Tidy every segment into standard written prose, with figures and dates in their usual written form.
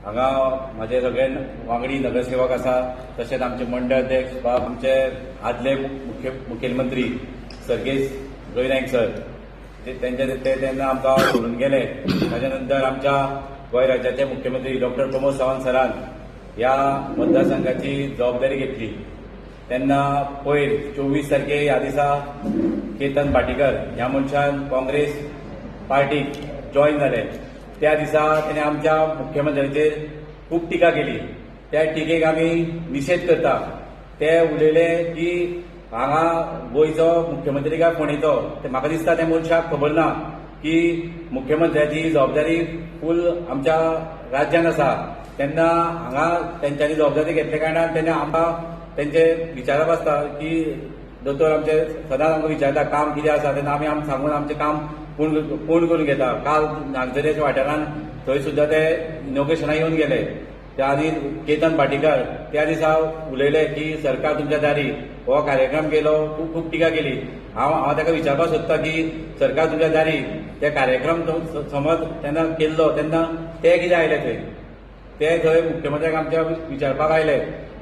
हांगा म्हाजे सगळे वांगडी नगरसेवक आसा, तशेंच आमचे मंडळ अध्यक्ष बाब, आमचे आदले मुखेलमंत्री सर्गेस्त रवी नायक सर, तेंचे ते तेन्ना आमकां सोडून गेले. ताच्या नंतर आमच्या गोंय राज्याचे मुख्यमंत्री डॉक्टर प्रमोद सावंत सरान ह्या मतदारसंघाची जबाबदारी घेतली. तेन्ना पयर 24 तारखे ह्या दिसा केतन भाटीकर ह्या मनशान काँग्रेस पार्टीक जॉयन जाले. त्या दिसा तेणे आमच्या मुख्यमंत्र्याचेर खूब टिका केली. त्या टिकेक आमी निशेध करता. ते उलयले की हांगा गोंयचो मुख्यमंत्री काय फोंडेचो, ते म्हाका दिसता त्या मनशाक खबर ना की मुख्यमंत्र्याची जबाबदारी फूल आमच्या राज्यान आसा. तेन्ना हांगा तेंच्यांनी जबाबदारी घेतल्या कारणान तेन्ना आमकां तेंचे विचारप आसता की दोतोर आमचे सदांच आमकां विचारता काम कितें आसा, तेन्ना आमी आम सांगून आमचें काम पूर्ण करून घेता. काल नागझरेच्या वाठारान थंय सुद्दां ते इनॉग्रेशनाक येवन गेले. त्या आनी केतन भाटीकर त्या दिसा उलयले की सरकार तुमच्या दारी हो कार्यक्रम केलो, खूब खूब टिका केली. हांव ताका विचारपाक सोदता की सरकार तुमच्या दारी ते कार्यक्रम समज तेन्ना केल्लो तेन्ना ते कितें आयले थंय, ते थंय मुख्यमंत्र्याक आमच्या विचारपाक आयले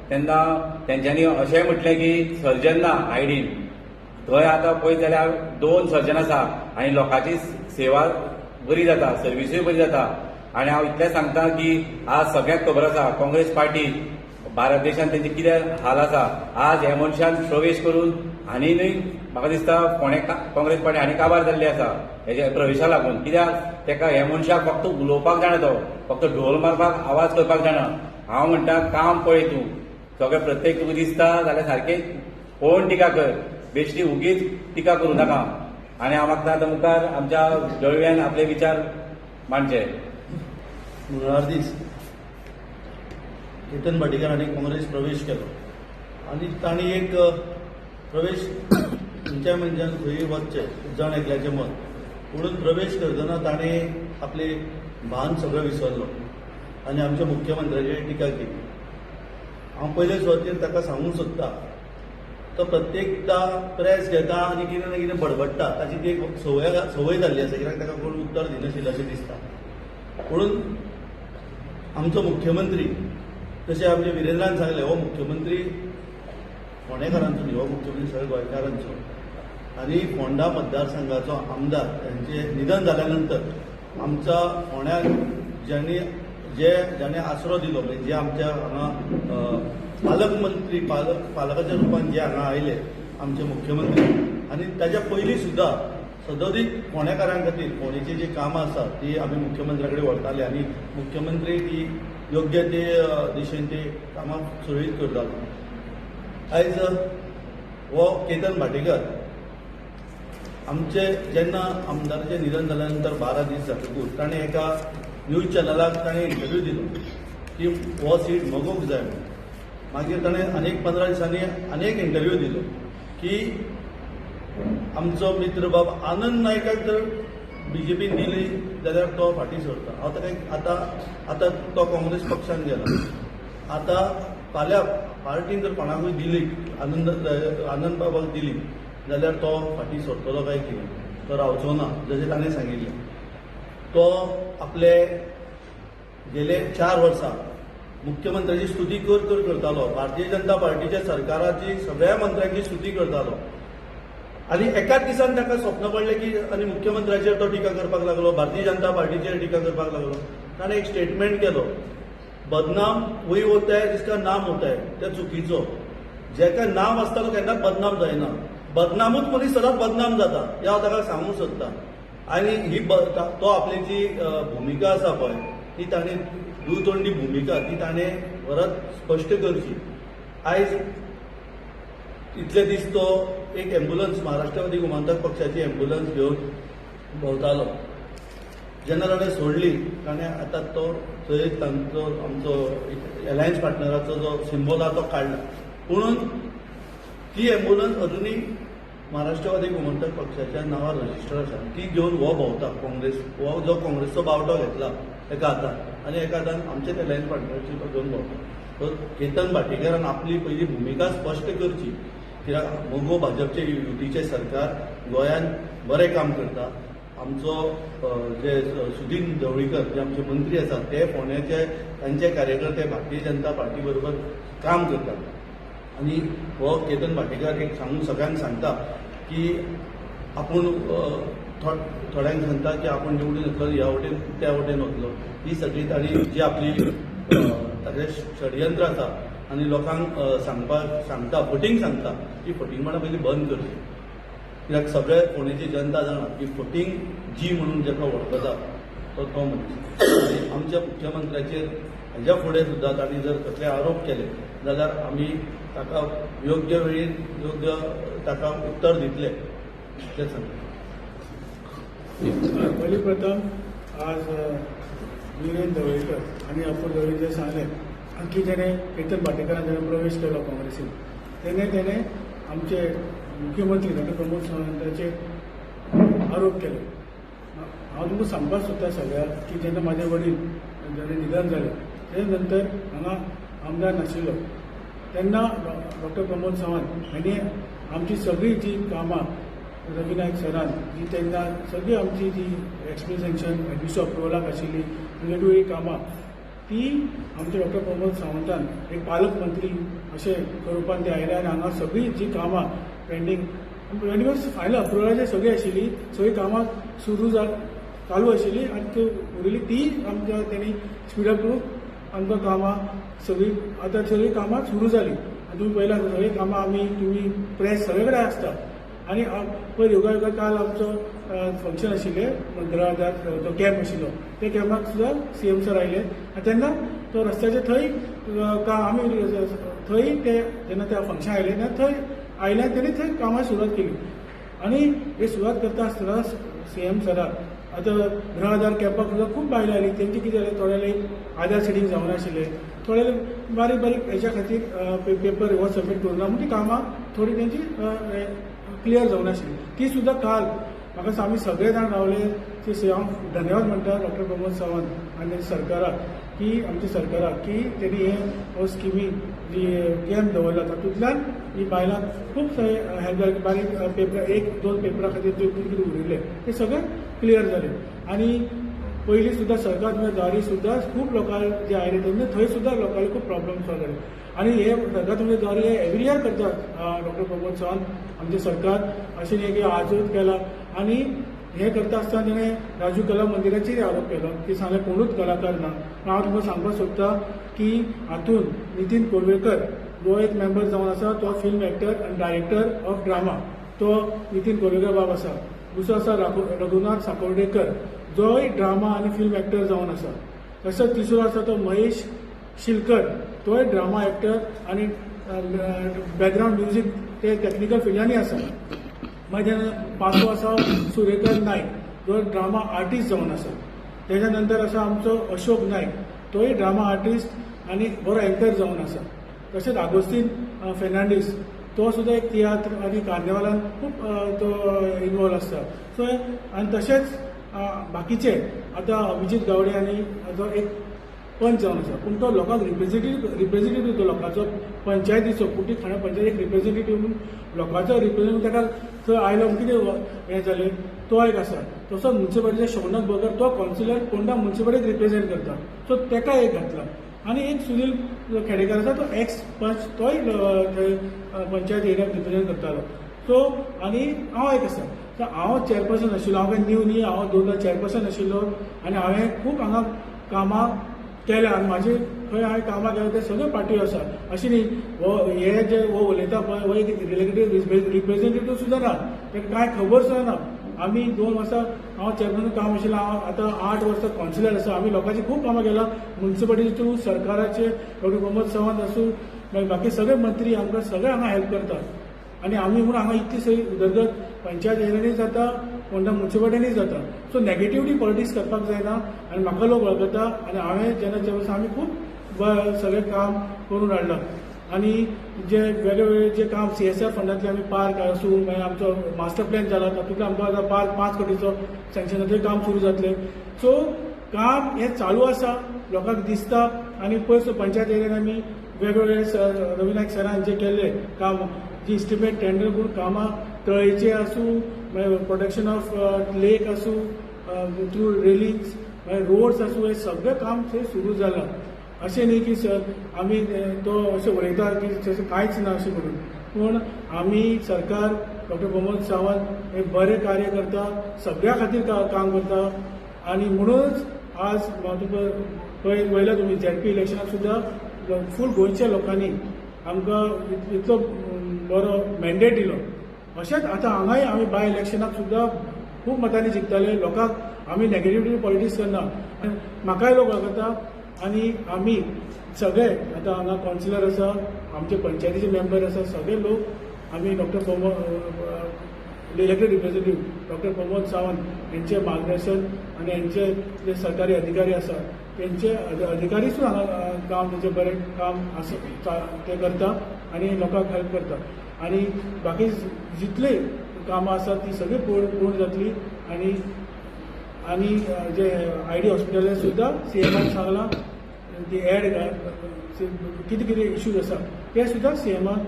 तेन्ना तेंच्यांनी अशेंय म्हटलें की सर्जन ना आयडीन. थंय आतां पळयत जाल्यार 2 सर्जन आसा आनी लोकांची सेवा बरी जाता, सर्विसूय बरी जाता. आनी हांव इतलें सांगता की आज सगळ्यांक खबर आसा काँग्रेस पार्टी भारत देशान तेंचे कितें हाल आसा. आज ह्या मनशान प्रवेश करून आनी न्हय म्हाका दिसता फोंडें काँग्रेस पार्टी आनी काबार जाल्ली आसा हेच्या प्रवेशा लागून. कित्याक तेका ह्या मनशाक फक्त उलोवपाक जाणा, तो फक्त ढोल मारपाक आवाज करपाक जाणा. हांव म्हणटा काम पळय तूं, सगळें प्रत्येक तुका दिसता जाल्यार सारकें पळोवन टिका कर, बेश्टी उगीच टिका करूं नाका. आनी हांव मागता आतां मुखार आमच्या जळव्यान आपले विचार मांडचे. मंगळार दीस केतन भाटीकर हांणी काँग्रेस प्रवेश केलो आनी तांणी एक प्रवेश खंयच्या मनशान खंय वचचें जण एकल्याचें मत, म्हणून प्रवेश करतना ताणें आपले भान सगळें विसरलो आनी आमच्या मुख्यमंत्र्याचेर टिका केली. हांव पयले सुवातेर ताका सांगूंक सोदता, तो प्रत्येकदा प्रेस घेता आनी कितें ना कितें बडबडटा, ताची ती एक संवय जाल्ली आसा, कित्याक ताका कोण उत्तर दिनाशिल्लें अशें दिसता. म्हणून आमचो मुख्यमंत्री जशें आमचे विरेंद्रान सांगलें, हो मुख्यमंत्री फोंडेकारांचो न्ही, हो मुख्यमंत्री सगळ्या गोंयकारांचो. आनी फोंडा मतदारसंघाचो आमदार हेंचें निधन जाल्या नंतर आमच्या फोंड्याक ज्यांनी आसरो दिलो, म्हणजे जे आमच्या हांगा पालकमंत्री पालकाच्या रुपान जे हांगा आयले आमचे मुख्यमंत्री, आनी ताच्या पयलीं सुद्दां सदोदीत फोंडेकारां खातीर फोंडेची जी कामां आसा ती आमी मुख्यमंत्र्या कडेन व्हरताले आनी मुख्यमंत्री ती योग्य ते दिशेन ती कामां सुरळीत करतालो. आयज हो केतन भाटीकर आमचे जेन्ना आमदाराचें निधन जाल्या नंतर 12 दीस जातकूच ताणें एका न्यूज चॅनलाक ताणें इंटरव्यू दिलो की हो सीट मगोवंक जाय म्हणून. मागीर ताणें अनेक 15 दिसांनी अनेक इंटरव्यू दिलो की आमचो मित्र बाब आनंद नायकाक जर बीजेपीन दिली जाल्यार तो फाटीं सरता. हांव ताका आतां तो काँग्रेस पक्षान गेला, आतां फाल्यां पार्टीन जर कोणाकूय दिली आनंद बाबाक दिली जाल्यार तो फाटीं सरतलो काय कितें, तो रावचो ना जशें ताणें सांगिल्लें. तो आपले गेले 4 वर्सां मुख्यमंत्र्याची स्तुती कर कर करतालो, भारतीय जनता पार्टीच्या सरकाराची सगळ्या मंत्र्यांची स्तुती करतालो आनी एकाच दिसान ताका स्वप्न पडलें की आनी मुख्यमंत्र्याचेर तो टिका करपाक लागलो, भारतीय जनता पार्टीचेर टिका करपाक लागलो. ताणें एक स्टेटमेंट केलो, बदनाम वही होता है जिसका नाम होता है. त्या चुकीचो, जेका नाम आसता तो केन्नाच बदनाम जायना, बदनामूच मनीस सदांच बदनाम जाता हें हांव ताका सांगूंक सोदता. आनी ही तो आपली जी भुमिका आसा पळय ती ताणें दुतोंडी भुमिका ती ताणें परत स्पश्ट करची. आयज इतले दीस तो एक एम्बुलन्स महाराष्ट्रवादी गोमंतक पक्षाची एम्बुलन्स घेवन भोंवतालो, जेन्ना ताणें सोडली ताणें आतां तो थंय तांचो आमचो एलायन्स पार्टनराचो जो सिंबॉल आहा तो काडला, पुणून ती एम्बुलन्स अजुनूय महाराष्ट्रवादी गोमंतक पक्षाच्या नांवार रजिस्टर आसा, ती घेवन हो भोंवता काँग्रेस, हो जो काँग्रेसचो बावटो घेतला एका हातान आनी एका हातान आमचेच एलायन्स पार्टनरची तो घेवन भोंवता. सो केतन भाटीकारान आपली पयली भुमिका स्पश्ट करची, कित्याक मगो भाजपचे युतीचें सरकार गोंयांत बरें काम करता. आमचो जे सुदीन ढवळीकर जे आमचे मंत्री आसात ते फोंड्याचे तांचे कार्यकर्ते भारतीय जनता पार्टी बरोबर काम करतात आनी हो केतन भाटीकार एक सांगून सगळ्यांक सांगता की आपूण थोड्यांक सांगता की आपूण निवडून येतलो, ह्या वटेन त्या वटेन वतलो. ही सगळी ताणी जी आपली ताजें षडयंत्र आसा आनी लोकांक सांगपाक सांगता, फटींग सांगता, ती फटींगपणां पयलीं बंद करची. कित्याक सगळे फोंडेची जनता जाणा की फटींग जी म्हणून जाका वळखता तो तो मनीस. आनी आमच्या मुख्यमंत्र्याचेर हेज्या फुडें सुद्दां तांणी जर कसले आरोप केले जाल्यार आमी ताका योग्य वेळी योग्य ताका उत्तर दितले इतलेंच सांगता. पयली प्रथम आज विरेन ढवळीकर आनी अपूर ढवळी जे सांगलें की जेणे केतन भाटेकारान जेणे प्रवेश केलो काँग्रेसीन, तेणे तेणे आमचे मुख्यमंत्री डॉक्टर प्रमोद सावंताचेर आरोप केले. हांव तुमकां सांगपाक सोदता सगळ्यांक की जेन्ना म्हाजे वडील जेणे निधन जालें तेजे नंतर हांगा आमदार नाशिल्लो तेन्ना डॉक्टर प्रमोद सावंत हांणी आमची सगळी जी कामां रवी नायक सरान जी तेन्ना सगळी आमची जी एक्सप्रेस सँक्शन एडमिशन अप्रुवलाक आशिल्ली वेगवेगळी कामां ती आमचे डॉक्टर प्रमोद सावंतान एक पालकमंत्री अशें स्वरुपान ते आयले आनी हांगा सगळी जी कामां पेंडींग फायनल अप्रुवलाचे सगळी आशिल्ली सगळी कामां सुरू चालू आशिल्ली आनी ती उरिल्ली ती आमकां तेणी स्पिडअप करून आमकां कामां सगळी आतां सगळीं कामां सुरू जाली. आनी तुमी पळयलां सगळीं कामां आमी तुमी प्रेस सगळे कडेन आसता. आनी पयर योगायोगा काल आमचो फंक्शन आशिल्लें मंत्रालयात जो कॅम्प आशिल्लो त्या कॅम्पाक सुद्दां सीएम सर आयले आनी तेन्ना तो रस्त्याचे थंय आमी थंय ते जेन्ना त्या फंक्शन आयले तेन्ना थंय आयले आनी तेणी थंय कामां सुरवात केली. आनी हे सुरवात करता आसतना सीएम सराक आतां गृह आधार कॅम्पाक सुद्दां खूब बायलां आयलीं. तेंचें कितें जालें, थोड्यांले आधार सिडींग जावनाशिल्लें, थोडे बारीक बारीक हेच्या खातीर पेपर हो सबमीट करूं ना म्हूण ती कामां थोडी तेंची क्लियर जावनाशिल्ली. ती सुद्दां काल म्हाका दिसता आमी सगळे जाण रावले ते हांव धन्यवाद म्हणटा डॉक्टर प्रमोद सावंत आनी सरकाराक की आमच्या सरकाराक की तेणी हे स्किमी जी कॅम्प दवरला तातूंतल्यान ही बायलां खूब हेल्प जाली. बारीक पेपर एक दोन पेपरा खातीर जे कितें उरिल्ले ते सगळे क्लियर जाले. आनी पयलीं सुद्दां सरकार तुमच्या सुद्दां खूब लोकांक जे आयले तेन्ना थंय सुद्दां लोकांक खूब प्रॉब्लम सॉल्व जाले. आनी हे सरकार तुमच्या द्वारे हे एवरी इयर करतात डॉक्टर प्रमोद सावंत आमचें सरकार, अशें न्ही की आजूच केला. आनी हें करता आसतना तेणें राजू कला मंदिराचेर आरोप केलो की सांगलें कोणूच कलाकार ना. पूण हांव तुमकां सांगपाक सोदता की हातूंत नितीन कोलवेकर जो एक मेंबर जावन आसा तो फिल्म एक्टर आनी डायरेक्टर ऑफ ड्रामा तो नितीन कोलवेकर बाब आसा. दुसरो आसा रघुनाथ साकोर्डेकर जोय ड्रामा आनी फिल्म एक्टर जावन आसा. तसोच तिसरो आसा तो महेश शिलकर तोय ड्रामा एक्टर आनी बॅकग्रावंड म्युजीक ते टॅक्निकल फिल्डांनी आसा. मागीर पांचवो आसा सुरेकर नायक जो ड्रामा आर्टिस्ट जावन आसा. तेच्या नंतर आसा आमचो अशोक नायक तोय ड्रामा आर्टिस्ट आनी बरो एक्टर जावन आसा. तशेंच आगोस्तीन फेर्नांडीस तो सुद्दां एक तियात्र आनी कार्निवालान खूब तो इनवॉल्व आसता. सो आनी तशेंच बाकीचे आतां अभिजीत गावडे आनी जो एक पंच जावन आसा पूण तो लोकांक रिप्रेझेंटेटीव तो लोकांचो पंचायतीचो कुटी खाणा पंचायत एक रिप्रेझेंटेटीव म्हणून लोकांचो रिप्रेझेंटेटीव ताका थंय आयलो म्हूण कितें हें जालें तो एक आसा. तसोच मुन्सिपालिटीचे शौनक बगर तो कावन्सिलर पोंडा मुन्सिपालिटीक रिप्रेझेंट करता सो ताका एक घातला. आनी एक सुनील खेडेकर आसा तो एक्स पंच तोय थंय पंचायत एरियाक रिप्रेझेंट करतालो. सो आनी हांव एक आसा. सो हांव चॅरपर्सन आशिल्लो, हांव काय न्यू न्ही, हांव दोनदा चॅरपर्सन आशिल्लो आनी हांवें खूब हांगा कामां केल्या आनी म्हाजे खंय हांवें कामां केल्या ते सगळे पार्टी आसा. अशें न्ही हो हे जे हो उलयता पळय हो एक रिलेटिव्ह रिप्रेझेंटेटीव सुद्दां ना, ताका कांय खबर सुद्दां ना. आमी 2 वर्सां हांव चॅरपर्सन काम आशिल्लो, हांव आतां 8 वर्सां कावन्सिलर आसा. आमी लोकांची खूब कामां केलां मुन्सिपालिटी थ्रू सरकाराचे डॉक्टर प्रमोद सावंत आसूं मागीर बाकी सगळे मंत्री आमकां सगळे हांगा हेल्प करतात. आनी आमी म्हणून हांगा इतली सगळी उदरगत पंचायत एरियांनी जाता, पोंडा मुन्सिपालिटींनी जाता. सो नेगेटिविटी पॉलिटिक्स करपाक जायना आनी म्हाका लोक वळखता आनी हांवें जेन्ना जेन्ना आमी खूब सगळें काम करून हाडलां. आनी जे वेगळे वेगळे जे काम CSR फंडांतले आमी पार्क आसूं मागीर आमचो मास्टर प्लॅन जाला तातूंतल्यान आमकां आतां पार्क 5 कोटीचो सँक्शन जातलें, काम सुरू जातलें. सो काम हें चालू आसा, लोकांक दिसता. आनी पयस पंचायत एरियान आमी वेगवेगळे रवी नायक सरान जे केल्ले काम जी इस्टिमेट टेंडर करून कामां तळयेचे आसूं मागीर प्रोटेक्शन ऑफ लेक आसूं थ्रू रेलिंग्स, मागीर रोड्स आसूं, हें सगळें काम थंय सुरू जालां. अशें न्ही की सर आमी तो अशें उलयता की तशें कांयच ना अशें म्हणून, पूण आमी सरकार डॉक्टर प्रमोद सावंत हे बरें कार्य करता, सगळ्या खातीर काम करता. आनी म्हणूनच आज तुमकां पळयला तुमी झेडपी इलेक्शनाक सुद्दां फूल गोंयच्या लोकांनी आमकां इतलो बरो मॅन्डेट दिलो. अशेंच आतां हांगाय आमी बाय इलेक्शनाक सुद्दां खूब मतांनी जिखतले. लोकांक आमी नेगेटिव्ह पॉलिटिक्स करना, म्हाकाय लोक वळखता. आनी आमी सगळे आतां हांगा कावन्सिलर आसा, आमचे पंचायतीचे मेंबर आसा, सगळे लोक आमी doctor Pramod elected representative doctor Pramod Sawant हेंचे मार्गदर्शन आनी हेंचे जे सरकारी अधिकारी आसा तेंचे अधिकारी सुद्दां हांगा काम तेंचें बरें काम आसा ते करता आनी लोकांक हेल्प करता. आनी बाकी जितली कामां आसा ती सगळीं पूर्ण जातली. आनी आनी जे I D हॉस्पिटल सुद्दां सीएमान सांगलां ती एड कितें कितें इश्यूज आसा ते सुद्दां सीएमान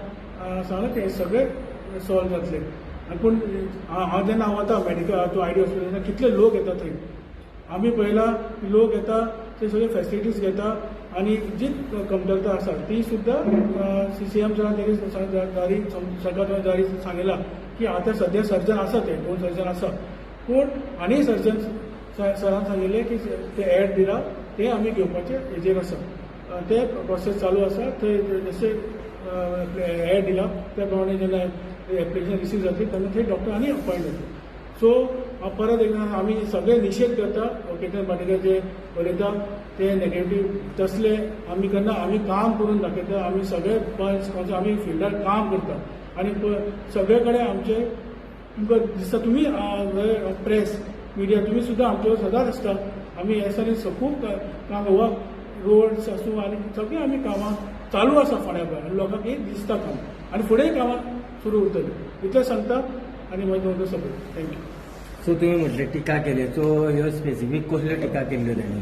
सांगलां, ते सगळे सॉल्व जातले. आनी पूण हांव जेन्ना वता मेडिकल तूं I D hospital तेन्ना कितले लोक येता थंय आमी पळयला, लोक येता ते सगळे फेसिलिटीज घेता आनी जी कमतरता आसा ती सुद्दां सीएम सरान तेणी जारी सरकार जारी सांगिलां की आतां सद्या सर्जन आसा, ते 2 सर्जन आसा, पूण आनी सर्जन सरान सांगिल्लें की ते एड दिला ते आमी घेवपाचे हेजेर आसा, ते प्रोसेस चालू आसा. थंय जशें एड दिला त्या प्रमाणे जेन्ना एप्लिकेशन रिसीव जातली तेन्ना थंय डॉक्टर आनी अपॉयंट जातले. सो हांव परत एकदां आमी सगळे निशेध करता केतन भाटीकर जे उलयता ते नेगेटीव तसले आमी करना. आमी काम करून दाखयता, आमी सगळे पंच आमी फिल्डार काम करता आनी सगळे कडेन आमचे तुमकां दिसता तुमी प्रेस मिडिया तुमी सुद्दां आमचे सदांच आसता. आमी ह्या दिसांनी खूब काम वर्क रोड्स आसूं आनी सगळीं आमी कामां चालू आसा फोंड्या आनी लोकांक एक दिसता काम आनी फुडेंय कामां सुरू उरतलीं इतलें सांगता आनी म्हजें दोन सगळें. Thank you. सो तुमी म्हटलें टिका केली, सो ह्यो स्पेसिफीक कसल्यो टिका केल्ल्यो तांणी?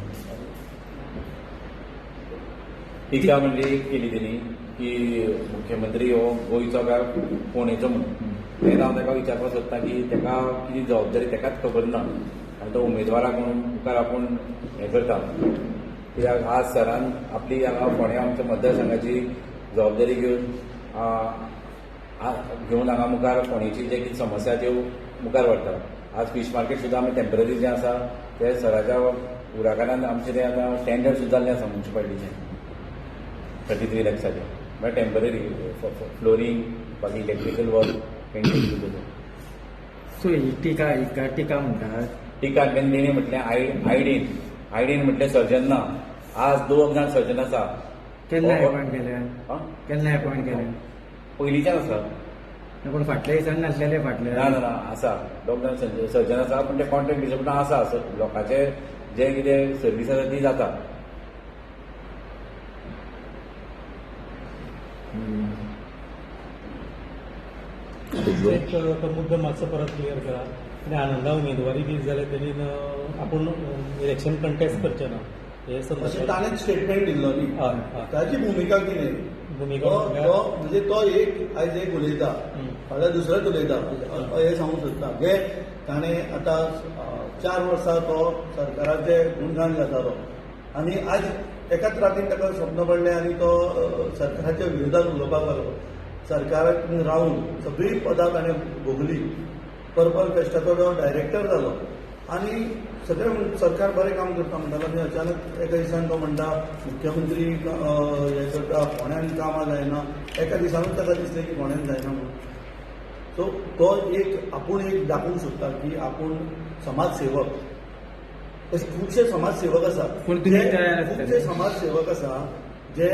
टिका म्हणजे एक केली तेणी की मुख्यमंत्री हो गोंयचो काय फोंडेचो म्हणून, तें हांव ताका विचारपाक सोदता की ताका कितें जबाबदारी ताकाच खबर ना आनी तो उमेदवाराक म्हणून मुखार आपूण हें करता. कित्याक आज सरान आपली हांगा फोंड्या आमच्या मतदारसंघाची जबाबदारी घेवन हांगा मुखार फोंडेची जे कितें समस्या त्यो मुखार व्हरता. आज फीश मार्केट सुद्दां आमी टेंपररी जें आसा तें सराच्या फुडाकारान आमचें तें आतां स्टँडर्ड सुद्दां जाल्लें आसा म्युनिसिपालिटीचें 33 लॅक्साचें, म्हळ्यार टेंपररी फ्लोरींग, बाकी इलेक्ट्रिकल वर्क, पेंटींग सुद्दां. सो ही टिका हिका टिका म्हणटात. टिका तेणी म्हटलें आयडीन आयडीन म्हटलें सर्जन ना, आज 2 जाण सर्जन आसा. केन्ना अपॉयंट केल्या? केन्ना अपॉयंट केल्या? पयलींच्यान आसा, पूण फाटल्या दिसान नासलेले फाटले. ना ना ना आसा 2 जाण सर्जन आसा, पूण ते कॉन्ट्रॅक्ट बेजीस पूण आसा लोकांचे जे कितें सर्वीस आसा ती जाता. एक मुद्दो मातसो परत क्लियर करा. आनी आनंदा उमेदवारी दिली जाल्यार तेणी आपूण इलेक्शन कंटेस्ट करचें ना हे अशें ताणें स्टेटमेंट दिल्लो न्ही, ताची भुमिका कितें? भुमिका म्हणजे तो एक आयज एक उलयता, फाल्यां दुसरेंच उलयता हें सांगूंक सोदता. जे ताणें आतां 4 वर्सां तो सरकाराचें गुणगान गातालो आनी आज एकाच रातीन ताका स्वप्न पडलें आनी तो सरकाराच्या विरोधात उलोवपाक लागलो. सरकाराक रावून सगळीं पदां ताणें भोगली, पर्पल फेस्टाचो तो डायरेक्टर जालो आनी सगळें सरकार बरें काम करता म्हणटालो. आनी अचानक एका दिसान तो म्हणटा मुख्यमंत्री हें करता, फोंड्यान कामां जायना. एका दिसानूच ताका दिसलें की फोंड्यान जायना म्हणून. सो तो एक आपूण एक दाखोवंक सोदता की आपूण समाजसेवक. अशे खुबशे समाजसेवक आसा, खुबशे समाजसेवक आसा जे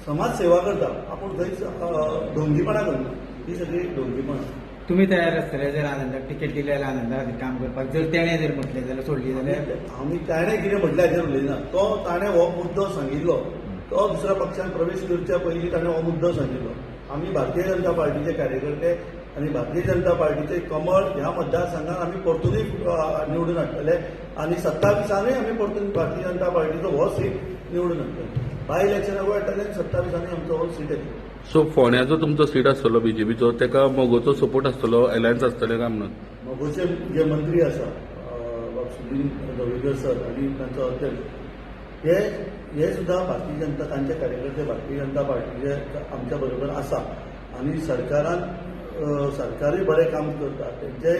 समाजसेवा करता, आपूण खंयच ढोंगीपणा करना. ही सगळी ढोंगीपणा. तुमी तयार आसतले जर आनंदाक तिकेट दिली जाल्यार आनंदा खातीर काम करपाक? जर तेणें जर म्हटलें जाल्यार सोडली जाल्यार? आमी ताणें कितें म्हटलें हाचेर उलयना. तो ताणें हो मुद्दो सांगिल्लो, तो दुसऱ्या पक्षान प्रवेश करच्या पयलीं ताणें हो मुद्दो सांगिल्लो. आमी भारतीय जनता पार्टीचे कार्यकर्ते आनी भारतीय जनता पार्टीचे कमळ ह्या मतदारसंघात आमी परतूनय निवडून हाडटले आनी 27 आमी परतून भारतीय जनता पार्टीचो हो सीट निवडून हाडटले. बाय इलेक्शनाकूय हाडटले आनी 27 आमचो हो सीट येतलो. सो फोंड्याचो तुमचो सीट आसतलो बीजेपीचो, ताका मगोचो सपोर्ट आसतलो, एलायन्स आसतलें काय म्हणून? मगोचे जे मंत्री आसा सुदिन ढवळीकर सर आनी तांचो अध्यक्ष हे हे सुद्दां भारतीय जनता तांचे कार्यकर्ते भारतीय जनता पार्टीचे आमच्या बरोबर आसा आनी सरकारान सरकारूय बरें काम करता. तेंचे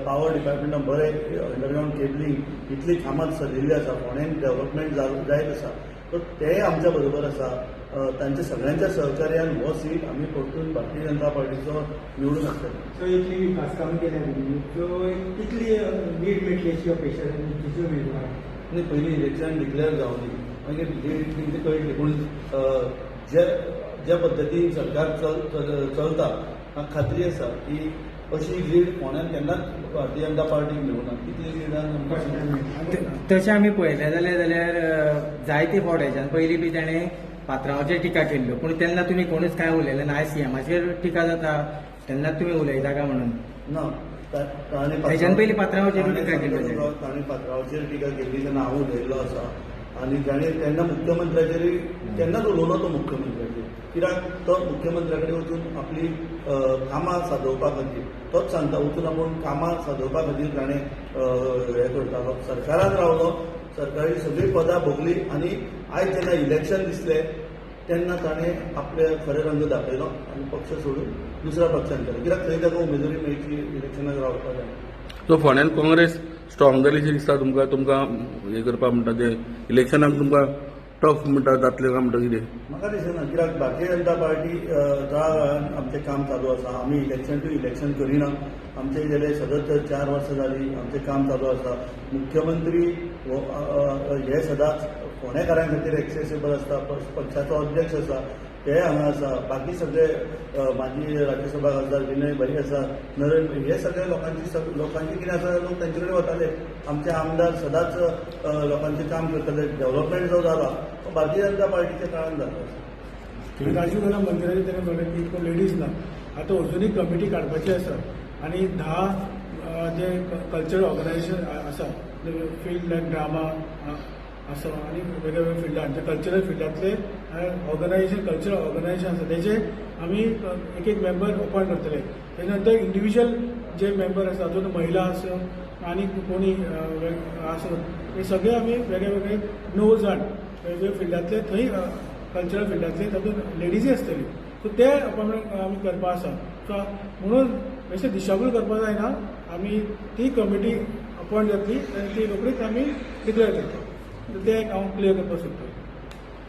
पावर डिपार्टमेंटान बरें अंडरग्रावंड केबलिंग इतली कामां चलिल्ली आसा, फोंड्यान डेव्हलपमेंट जायत आसा, सो ते आमच्या बरोबर आसा. तांच्या सगळ्यांच्या सहकार्यान हो सीट आमी परतून भारतीय जनता पार्टीचो निवडून हाडटले. सो इतली विकास कामां केल्या तुमी, सो कितली लीड मेळटली अशी अपेक्षा तुमची उमेदवार? आनी पयलीं इलेक्शन डिक्लेअर जावं दी, मागीर लीड तेंची कळटली. पूण जे ज्या पद्दतीन सरकार चलता म्हाका खात्री आसा की अशी लीड फोंड्यान केन्नाच भारतीय जनता पार्टीक मेळूंक ना. कितली लिडान आमकां तशें आमी पळयलें जाल्यार जायते फावट हेच्यान पयलीं बी ताणें पात्रांवाचेर टिका केल्ल्यो, पूण तेन्ना तुमी कोणूच कांय उलयलें ना. आयज सीएमाचेर टिका जाता तेन्ना तुमी उलयता काय म्हणून? ना, हेच्यान पयलीं पात्रांवाचेर टिका केल्ली. ताणें पात्रांवाचेर टिका केल्ली तेन्ना हांव उलयल्लो आसा आनी ताणें तेन्ना मुख्यमंत्र्याचेरूय तेन्नाच उलोवलो तो मुख्यमंत्र्याचेर, कित्याक तो मुख्यमंत्र्या कडेन वचून आपली कामां सादोवपा खातीर तोच सांगता वचून आपूण कामां सादोवपा खातीर ताणें हें करतालो. सरकारान रावलो, सरकारी सगळीं पदां भोगलीं आनी आयज जेन्ना इलेक्शन दिसलें तेन्ना ताणें आपले खरे रंग दाखयलो आनी पक्ष सोडून दुसऱ्या पक्षान केलो, कित्याक थंय ताका उमेदवारी मेळची इलेक्शनाक रावपाक जाय. सो फोंड्यान काँग्रेस स्ट्रॉंग जाली अशें दिसता तुमकां? तुमकां हें करपाक म्हणटा ते इलेक्शनाक तुमकां टफ म्हणटा जातलें काय म्हणटा कितें? म्हाका दिसना, कित्याक भारतीय जनता पार्टी तळागाळान आमचें काम चालू आसा. आमी इलेक्शन टू इलेक्शन करिना. आमचे गेले सतत 4 वर्सां जालीं आमचें काम चालू आसा. मुख्यमंत्री हे सदांच फोंडेकारां खातीर एक्सेसेबल आसता. पक्षाचो अध्यक्ष आसा, ते हांगा आसा, बाकी सगळे माजी राज्यसभा खासदार विनय भाई आसा, नरेंद्र, हे सगळे लोकांची कितें आसा लोक तांचे कडेन वताले. आमचे आमदार सदांच लोकांचें काम करताले. डेव्हलपमेंट जो जाला तो भारतीय जनता पार्टीच्या काळान जाता आसा. राजीव गांधी मंदिराचेर ताणें म्हणलें की कोण लेडीज ना, आतां अजुनूय कमिटी काडपाची आसा आनी 10 जे कल्चरल ऑर्गनायझेशन आसा, फिल्ड लायक ड्रामा आसा आनी वेगळे वेगळे फिल्डान जे कल्चरल फिल्डांतले ऑर्गनायझेशन कल्चरल ऑर्गनायझेशन आसा तेजे आमी एक एक मेंबर अपॉयंट करतले. तेजे नंतर इंडिविज्युअल जे मेंबर आसा तातूंत महिला आसूं आनी कोणी आसूं हे सगळे आमी वेगळे वेगळे 9 जाण वेगवेगळे फिल्डांतले थंय कल्चरल फिल्डांतले तातूंत लेडीजय आसतली, सो ते अपॉयंटमेंट आमी करपा आसा. सो म्हणून अशें दिशाभूल करपा जायना, आमी ती कमिटी अपॉयंट जातली आनी ती रोखडीच आमी डिक्लेअर करता. ते हांव क्लियर करपाक सोदतां.